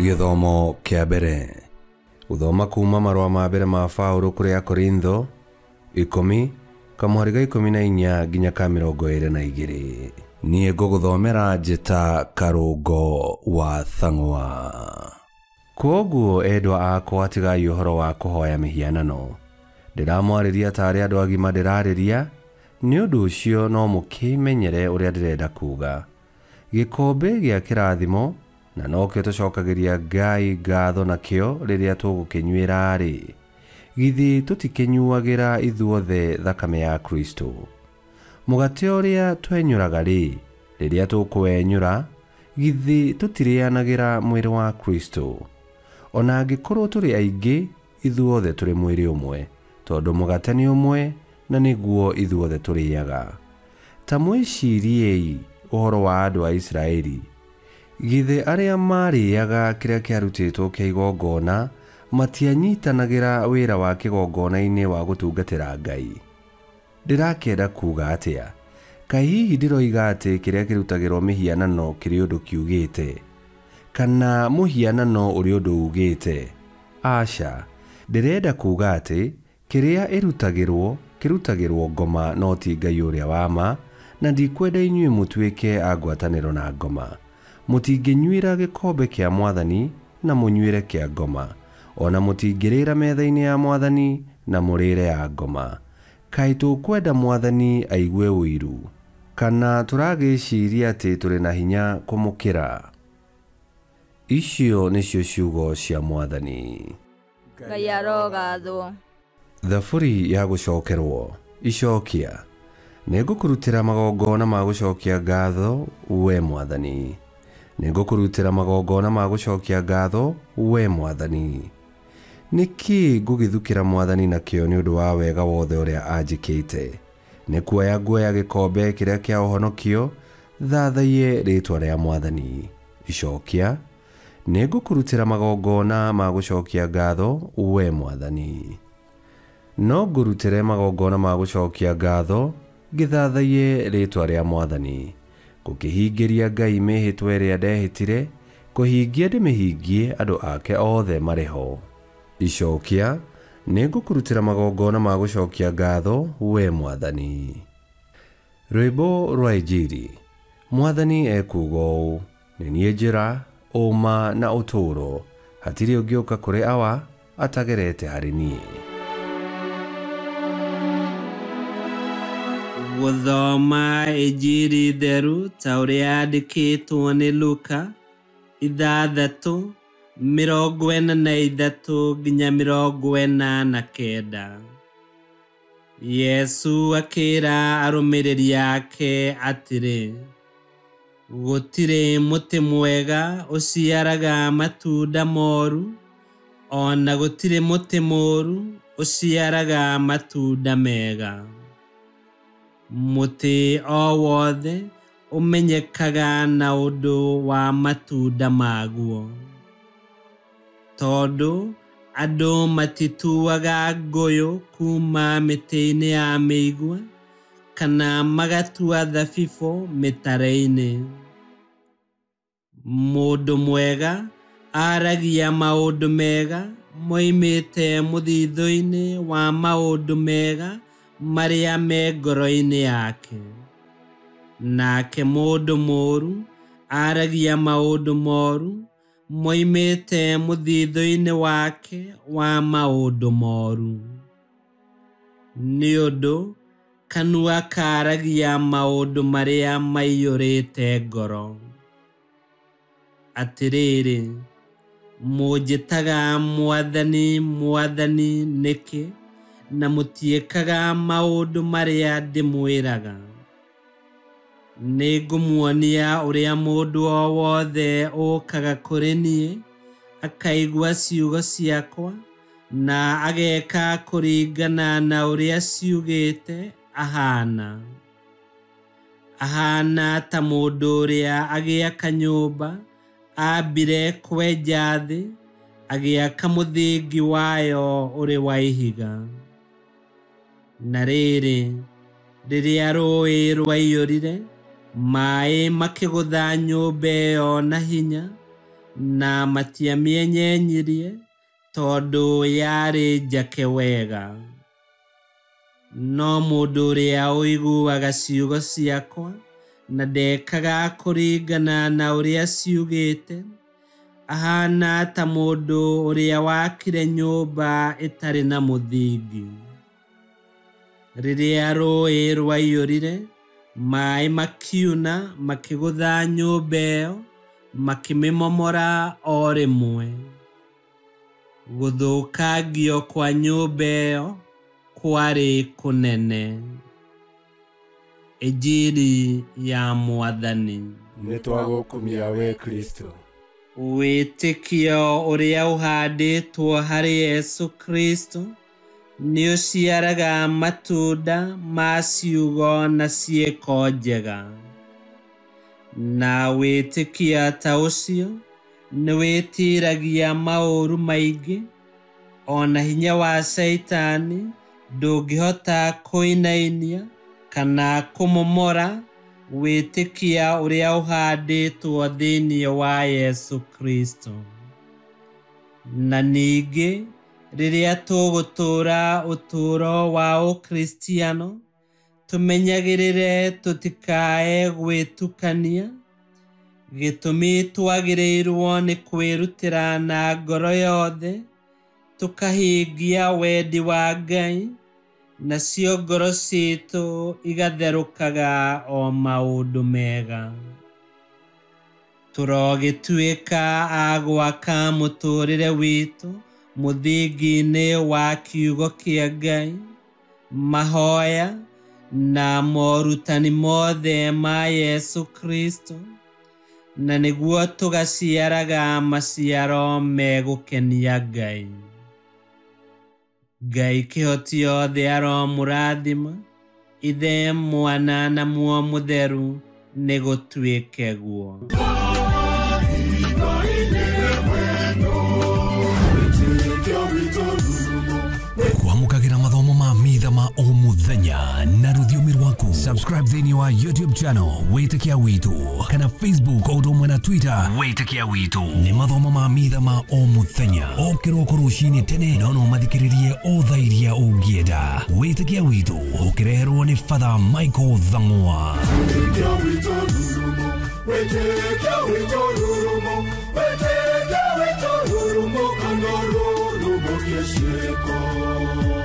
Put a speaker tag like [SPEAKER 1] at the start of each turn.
[SPEAKER 1] Gĩthomo kĩa mbere. Gũthoma kuma marũa ma mbere ma Paũlũ kũrĩ Akorintho 10 kamũhari ga 14 nginya ka 22. Niĩ ngũgũthomera njĩta Karũngo wa Thang'wa. Kwoguo endwa akwa, tigai ũhoro wa kũhoya mĩhianano. Ndĩramwarĩria tarĩ andũ agima ndĩrarĩria, nĩ ũndũ ũcio no mũkĩmenyere ũrĩa ndĩrenda kuga. Gĩkombe gĩa kĩrathimo, na nokĩo tũcokagĩria Ngai ngatho nakĩo rĩrĩa tũgũkĩnyuĩra-rĩ, githĩ tũtikĩnyuagĩra ithuothe thakame ya Kristo? Mũgate ũrĩa twenyũraga-rĩ, rĩrĩa tũkũwenyũra, githĩ tũtirĩanagĩra mwĩrĩ wa Kristo? Ona angĩkorwo tũrĩ aingĩ, ithuothe tũrĩ mwĩrĩ ũmwe, tondũ mũgate nĩ ũmwe na nĩguo ithuothe tũrĩaga. Ta mwĩciriei ũhoro wa andũ a Isiraeli. Githĩ arĩa marĩaga kĩrĩa kĩarutĩtwo kĩa igongona matianyitanagĩra wĩra wa kĩgongona-inĩ wa gũtungatĩra Ngai? Ndĩrakĩenda kuga atĩa? Kaĩ hihi ndĩroiga atĩ kĩrĩa kĩrutagĩrwo mĩhianano kĩrĩ ũndũ kiugĩte? Kana mũhianano ũrĩ ũndũ ugĩte? Aca, ndĩrenda kuga atĩ kĩrĩa ĩrutagĩrwo kĩrutagĩrwo ngoma no ti Ngai ũrĩa wa ma, na ndikwenda inyuĩ mũtuĩke a ngwatanĩro na ngoma. Mũtingĩnyuĩra gĩkombe kĩa Mwathani na mũnyuĩre kĩa ngoma, ona mũtingĩrĩra metha-inĩ ya Mwathani na mũrĩre ya ngoma. Kaĩ tũkwenda Mwathani aigue ũiru? Kana tũragĩciria atĩ tũrĩ na hinya kũmũkĩra? Icio nĩcio ciugo cia Mwathani.
[SPEAKER 2] Ngai arogathwo.
[SPEAKER 1] Thaburi ya gũcokerwo. Icokia. Nĩngũkũrutĩra magongona ma gũcokia ngatho, we Mwathani. Nĩngũkũrutĩra magongona ma gũcokia ngatho, we Mwathani. Nĩkĩ ngũgĩthukĩra Mwathani nakĩo nĩ ũndũ wa wega wothe ũrĩa anjĩkĩte? Nĩ kuoya nguoya gĩkombe kĩrĩa kĩa ũhonokio, thathaiye rĩĩtwa rĩa Mwathani. Icokia. Nĩngũkũrutĩra magongona ma gũcokia ngatho, we Mwathani. No ngũrutĩre magongona ma gũcokia ngatho, ngĩthathaiye rĩĩtwa rĩa Mwathani. Ngũkĩhingĩria Ngai mĩĩhĩtwa ĩrĩa ndehĩtire, kũhingia ndĩmĩhingie andũ ake othe marĩ ho. Icokia. Nĩngũkũrutĩra magongona ma gũcokia ngatho, we Mwathani. Rwĩmbo rwa Injiri. Mwathani ekuuga ũũ: nĩ niĩ njĩra, ũma na ũtũũro, hatirĩ ũngĩũka kũrĩ Awa atagerete harĩ niĩ.
[SPEAKER 3] Gũthoma Injiri theru ta ũrĩa yandĩkĩtwo nĩ Luka 6 43 nginya 49. Yesu akĩra arũmĩrĩri ake atĩrĩ, gũtirĩ mũtĩ mwega ũciaraga matunda moru, ona gũtirĩ mũtĩ mũru ũciaraga matunda mega. Mũtĩ o wothe ũmenyekaga na ũndũ wa matunda maguo. Tondũ andũ matituaga ngũyũ kuma mĩtĩ-inĩ ya mĩigua, kana magatua thabibũ mĩtare-inĩ. Mũndũ mwega aragia maũndũ mega moimĩte mũthithũ-inĩ wa maũndũ mega marĩa me ngoro-inĩ yake. Nake mũndũ mũũru aragia maũndũ moru moimĩte mũthithũ-inĩ wake wa maũndũ moru. Nĩ ũndũ kanua karagia maũndũ marĩa maiyũrĩte ngoro. Atĩrĩrĩ, mũnjĩtaga Mwathani, Mwathani nĩkĩ, na mũtiĩkaga maũndũ marĩa ndĩmwĩraga? Nĩngũmuonia ũrĩa mũndũ o wothe ũkaga kũrĩ niĩ, akaigua ciugo ciakwa, na ageka kũringana na ũrĩa ciugĩte ahana. Ahana ta mũndũ ũrĩa agĩaka nyũmba, ambire kwenja thĩ, agĩaka mũthingi wayo ũrĩ wa ihiga. Na rĩrĩ, rĩrĩa rũũĩ rwaiyũrire, maĩ makĩgũtha nyũmba ĩyo na hinya, na matiamĩenyenyirie tondũ yarĩ njake wega. No mũndũ ũrĩa ũiguaga ciugo ciakwa na ndekaga kũringana na ũrĩa ciugĩte, ahana ta mũndũ ũrĩa wakire nyũmba ĩtarĩ na mũthingi. Rĩrĩa rũũĩ rwaiyũrire, maĩ makiuna makĩgũtha nyũmba ĩyo, makĩmĩmomora o rĩmwe. Gũthũkangio kwa nyũmba ĩyo kwarĩ kũnene. Injiri ya Mwathani.
[SPEAKER 4] Nĩ twagũkumia we Kristo.
[SPEAKER 3] Wĩtĩkio ũrĩa ũhandĩtwo harĩ Yesu Kristo nĩ ũciaraga matunda ma ciugo na ciĩko njega. Na wĩtĩkia ta ũcio nĩ wĩtiragia maũru maingĩ, o na hinya wa Caitani ndũngĩhota kũinainia kana kũmomora wĩtĩkia ũrĩa ũhandĩtwo thĩinĩ wa Yesu Kristo. Na ningĩ rĩrĩa tũgũtũũra ũtũũro wa Ũkristiano, tũmenyagĩrĩre tũtikae gwĩtukania. Gĩtũmi twagĩrĩirwo nĩ kwĩrutĩra na ngoro yothe, tũkahingia wendi wa Ngai, nacio ngoro citũ igatherũkaga o maũndũ mega. Tũrogĩtuĩka a gwaka mũtũũrĩre witũ mũthingi-inĩ wa kiugo kĩa Ngai, mahoya na morutani mothe ma Yesu Kristo, na nĩguo tũgaciaraga maciaro megũkenia Ngai. Ngai kĩhoti yothe aromũrathima, Ithe, Mwana na Muo Mũtheru, nĩgũtuĩke guo.
[SPEAKER 1] Kwamũkagĩra mathomo ma mitha ma o mũthenya na rũthiomi rwaku. Subscribe thĩinĩ wa YouTube channel Wĩtĩkia Witũ kana Facebook o ũndũ ũmwe na Twitter Wĩtĩkia Witũ. Nĩ mathomo ma mitha ma o mũthenya o kĩroko rũcinĩ tene, no no mathikĩrĩrie o thaa iria ũngĩenda. Wĩtĩkia Witũ ũkĩreherwo nĩ Father Michael Thang'wa.
[SPEAKER 4] Wĩtĩkia witũ rurumo, wĩtĩkia witũ rurumo, kana rurumo kĩciĩko.